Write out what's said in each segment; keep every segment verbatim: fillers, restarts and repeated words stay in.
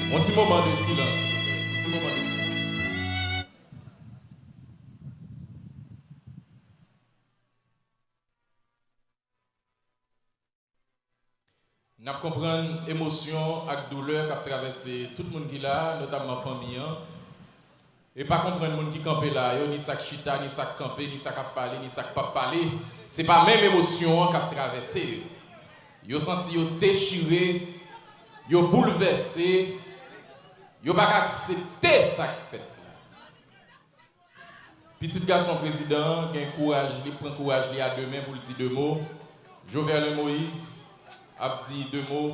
Yon ti moman de silans, silvouplè. Yon ti moman de silans. N ap konprann emosyon ak doulè k ap travèse tout moun ki la, notamman fanmi an. E pa konprann moun ki kanpe la yo, ni sa k chita, ni sa k kanpe, ni sa k ap pale, ni sa k p ap pale. Se pa menm emosyon an k ap travèse yo. Yo santi yo dechire, yo boulvèse, yo pa ka aksepte sa k fèt la. Pitit gason prezidan an gen kouraj li, pran kouraj li a de men pou l di de mo. Joverlein Moïse ap di de mo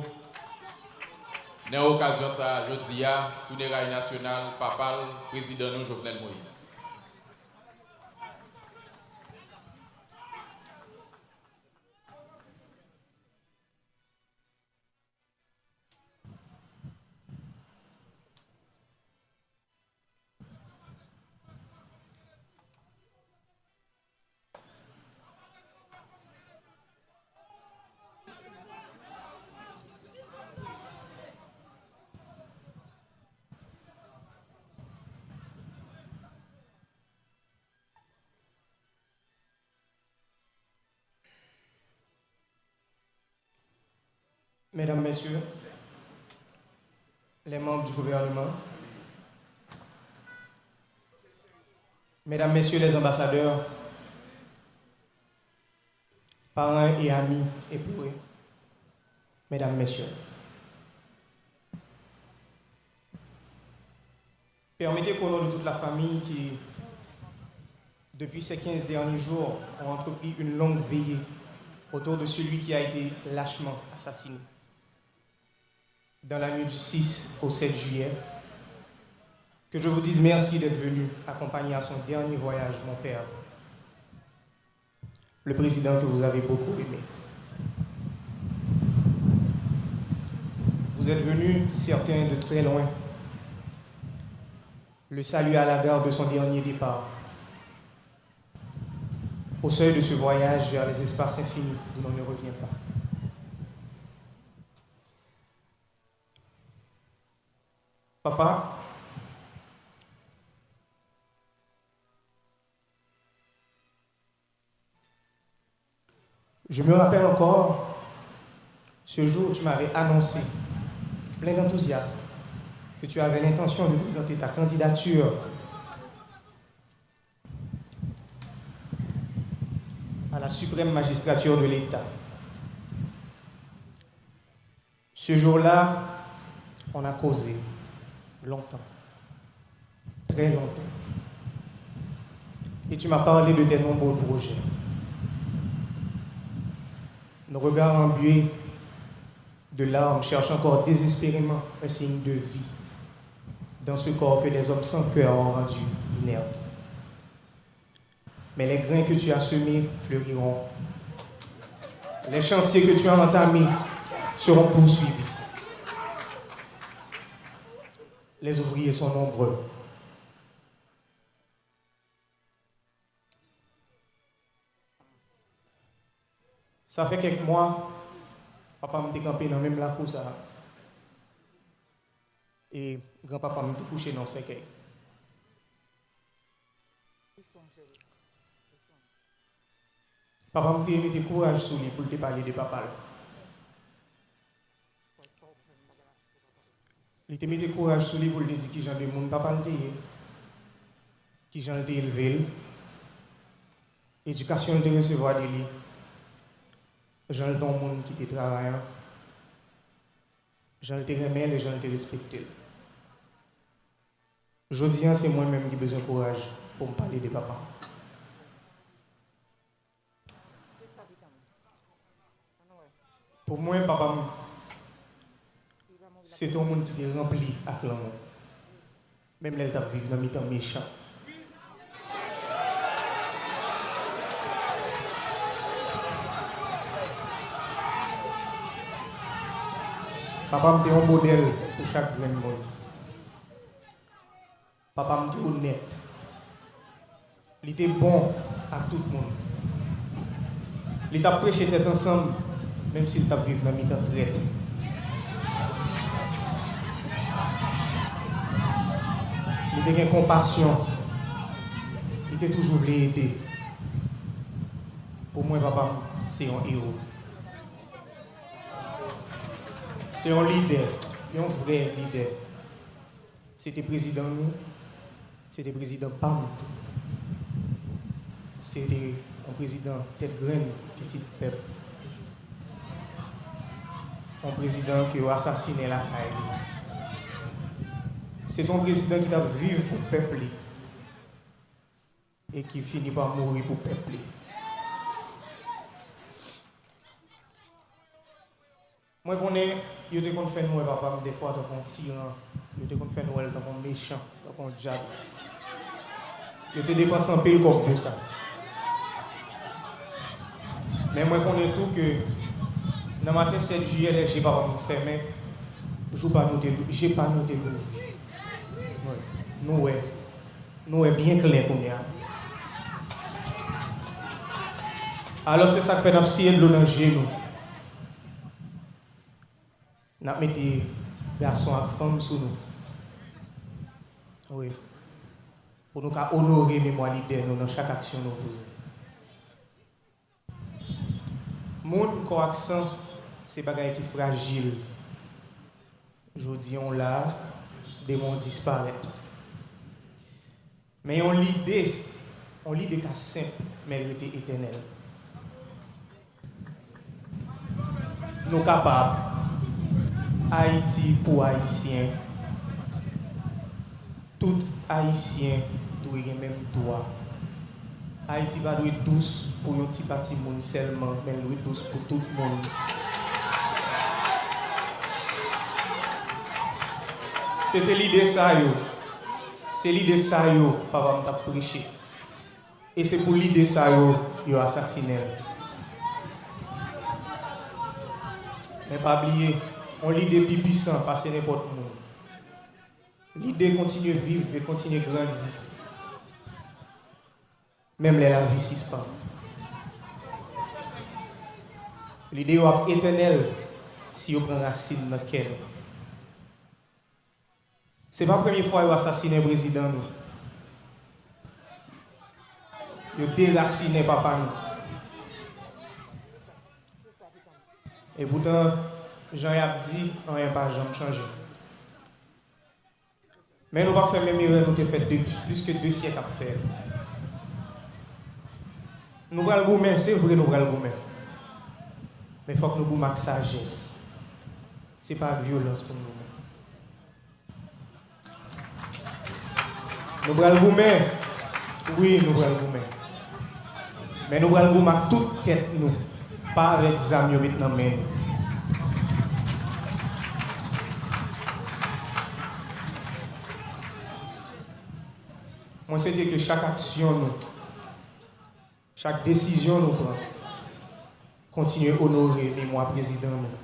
nan okazyon sa a jodi a, fineray nasyonal papa l, prezidan nou Jovenel Moïse. Mesdames, Messieurs, les membres du gouvernement, Mesdames, Messieurs les ambassadeurs, parents et amis éplorés, Mesdames, Messieurs. Permettez qu'au nom de toute la famille qui, depuis ces quinze derniers jours, ont entrepris une longue veillée autour de celui qui a été lâchement assassiné dans la nuit du six au sept juillet, que je vous dise merci d'être venu accompagner à son dernier voyage mon père, le président que vous avez beaucoup aimé. Vous êtes venus, certains de très loin, le saluer à la gare de son dernier départ. Au seuil de ce voyage vers les espaces infinis d'où l'on ne revient pas. Papa, je me rappelle encore ce jour où tu m'avais annoncé, plein d'enthousiasme, que tu avais l'intention de présenter ta candidature à la suprême magistrature de l'État. Ce jour-là, on a causé longtemps, très longtemps. Et tu m'as parlé de tes nombreux projets. Nos regards embués de larmes cherchent encore désespérément un signe de vie dans ce corps que des hommes sans cœur ont rendu inerte. Mais les grains que tu as semés fleuriront. Les chantiers que tu as entamés seront poursuivis. Les ouvriers sont nombreux. Sa fè kèk mwa, papa m te kanpe nan menm lakou sa a. E granpapa m te kouche nan yon sèkèy. Papa m te mete kouraj sou li pou l te pale de papa l. Li te mete kouraj sou li pou l te di kijan de moun papa l te ye, kijan l te elve l, edikasyon l te resevwa de li, jan l te yon moun ki te travayan, jan l te renmen l e jan l te respekte l. Jodi a, se mwen menm ki bezwen kouraj pou m pale de papa m. Pou mwen, papa m, se te yon moun ki te ranpli ak lanmou, menm lè l t ap viv nan mitan mechan. Papa m te yon modèl pou chak grenn moun. Papa m te onèt. Li te bon ak tout moun. Li t ap preche tèt ansanm, menm si l t ap viv nan mitan trèt. te gen konpasyon, li te toujou vle ede. Pou mwen, papa m se yon ewo. Se yon lidè, yon vrè lidè. Se te prezidan nou, se te prezidan pa m tou. Se te yon prezidan tèt grenn, pitit pèp. Yon prezidan ke yo asasinen lakay li. Se te yon prezidan ki t ap viv pou pèp li e ki fini pa mouri pou pèp li. Mwen konnen yo te konn fè n wè papa m defwa tankou yon tiran. Yo te konn fè n wè l tankou yon mechan, tankou yon dyab. Yo te depanse anpil kòb pou sa. Men mwen konnen tou ke nan maten sèt jiyè, lè je papa m fèmen, jou pa nou te, je pa nou te louvri. Wi. Nou wè. Nou wè byen klè kounye a. Alò, se sa k fè n ap siye dlo nan je nou. N ap mete gason ak fanm sou nou. Wi. Pou nou ka onore memwa lidè nou nan chak aksyon nou poze. Moun, kò ak san, se bagay ki frajil. Jodi a w la, demen w disparèt. Men yon lide, yon lide ka senp, men l rete etènèl. Nou kapab. Ayiti pou Ayisyen. Tout Ayisyen dwe gen menm dwa. Ayiti pa dwe dous pou yon ti pati moun sèlman, men l dwe dous pou tout moun. Se te lide sa yo. Se lide sa yo papa m t ap preche. E se pou lide sa yo, yo asasinen l. Men pa bliye, yon lide pi pwisan pase nenpòt moun. Lide kontinye viv e kontinye grandi, menm lè lavi sispann. Lide yo ap etènèl si yo pran rasin nan kè nou. Se pa premye fwa yo asasinen prezidan nou. Yo derasinen papa nou. Epoutan, jan y ap di, anyen pa janm chanje. Men nou p ap fè menm erè nou te fè de, plis ke de syèk ap fè. Nou pral goumen, se vre nou pral goumen. Men fòk nou goumen ak sajès. Se pa ak vyolans pou n goumen. Nou pral goumen. Wi, nou pral goumen. Men nou pral goumen ak tout tèt nou, pa avèk zam yo met nan men nou. Mwen swete ke chak aksyon nou, chak desizyon nou pran, kontinye onore memwa prezidan nou,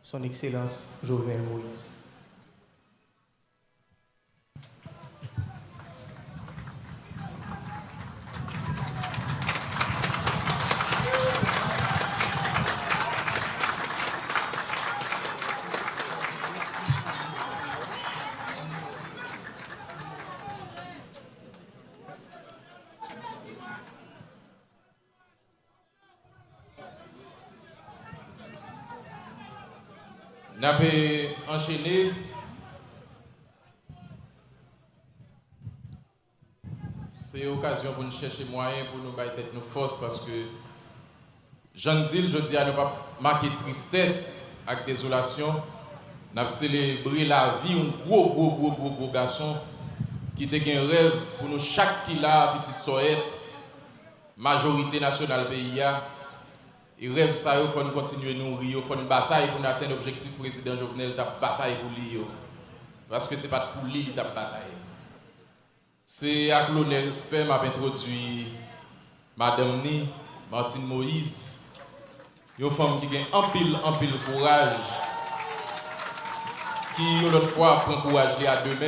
Son Ekselans Jovenel Moïse. N ap, e, anchene. Se okazyon pou n chèche mwayen pou nou bay tèt nou fòs, paske, jan n di l, jodi a nou p ap make tristès ak dezolasyon. N ap selebre lavi yon gwo, gwo, gwo, gwo, gwo gason ki te gen rèv pou nou chak ki la, pitit Sòyèt, majorite nasyonal peyi a. E rèv sa yo, fò n kontinye nouri yo, fò n batay pou n atenn objektif Prezidan Jovenel t ap batay pou li yo. Paske se pa t pou li li t ap batay. Se ak lonè, respè, m ap entwodui madanm ni, Martine Moïse, yon fanm ki gen anpil, anpil kouraj, ki, yon lòt fwa, pran kouraj li a de men.